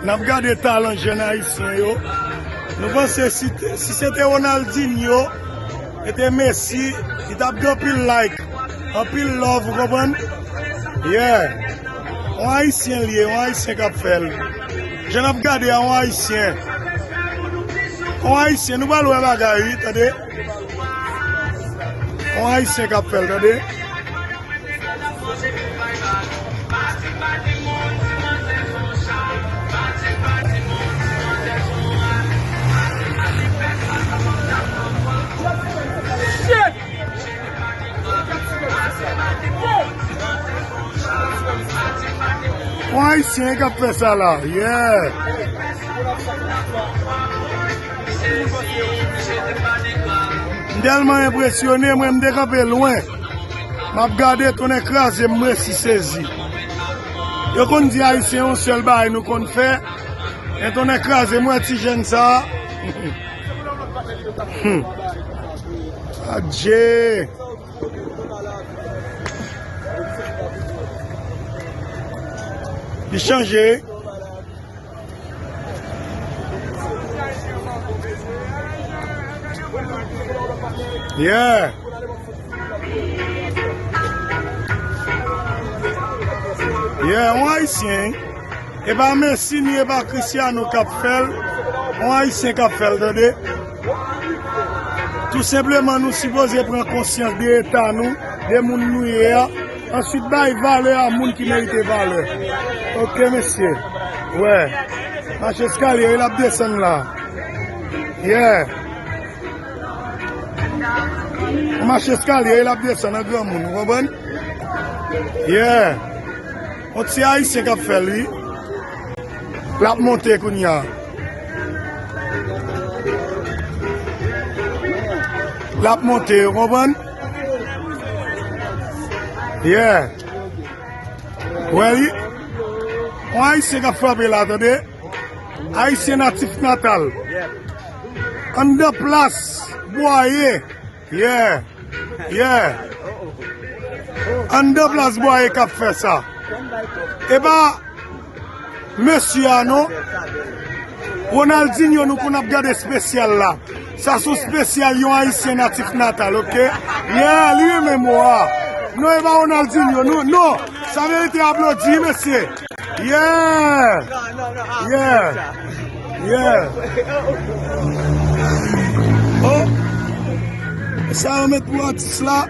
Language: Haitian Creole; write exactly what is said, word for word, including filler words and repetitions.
N ap gade talan jèn ayisyen yo. Nou panse si te, si se te Ronaldinho, e te Messi, li t ap gen anpil like, anpil love, ou konprann? Yeah. On ayisyen li ye, on ayisyen k ap fè l. Jan n ap gade a, on ayisyen. On ayisyen, nou pral wè bagay, wi, tande. On ayisyen k ap fè l, tande. On ayisyen k ap fè sa la, yeah. M tèlman enpresyone, mwen m te kanpe lwen. M ap gade, tonnè kraze m, m resi sezi. Yo konn di ayisyen yon sèl bagay nou konn fè. Men tonnè kraze m, wè ti jèn sa. Hmm. Adje. Li chanje. Yeah. Yeah, on ayisyen. E pa Messi ni e pa Cristiano k ap fè l. On ayisyen k ap fè l, tande. Tou senpleman, nou sipoze pran konsyans de eta nou, de moun nou ye a. Answit, bay valè a moun ki merite valè. Oke, mesye. Wè. Mache eskalye, l ap desann la. Yeah. Mache eskalye, l ap desann an granmoun, ou konprann? Yeah. On ti ayisyen k ap fè l, wi. L ap monte kounye a. L ap monte, ou konprann? Yeah. Wè li. On ayisyen k ap frape la, tande. Ayisyen natif natal. Anndan plas Bwaye. Yeah. Yeah. Anndan plas Bwaye k ap fè sa. E pa mesye a non. Ronaldinho nou konn ap gade espesyal la. Sa se yon espesyal yon ayisyen natif natal, oke? Yeah, li renmen mo a. Non, e pa Ronaldinho, non, non. Sa merite aplodi, mesye. Yeah. Yeah. Yeah. Oh. Sa yo met pou atis la.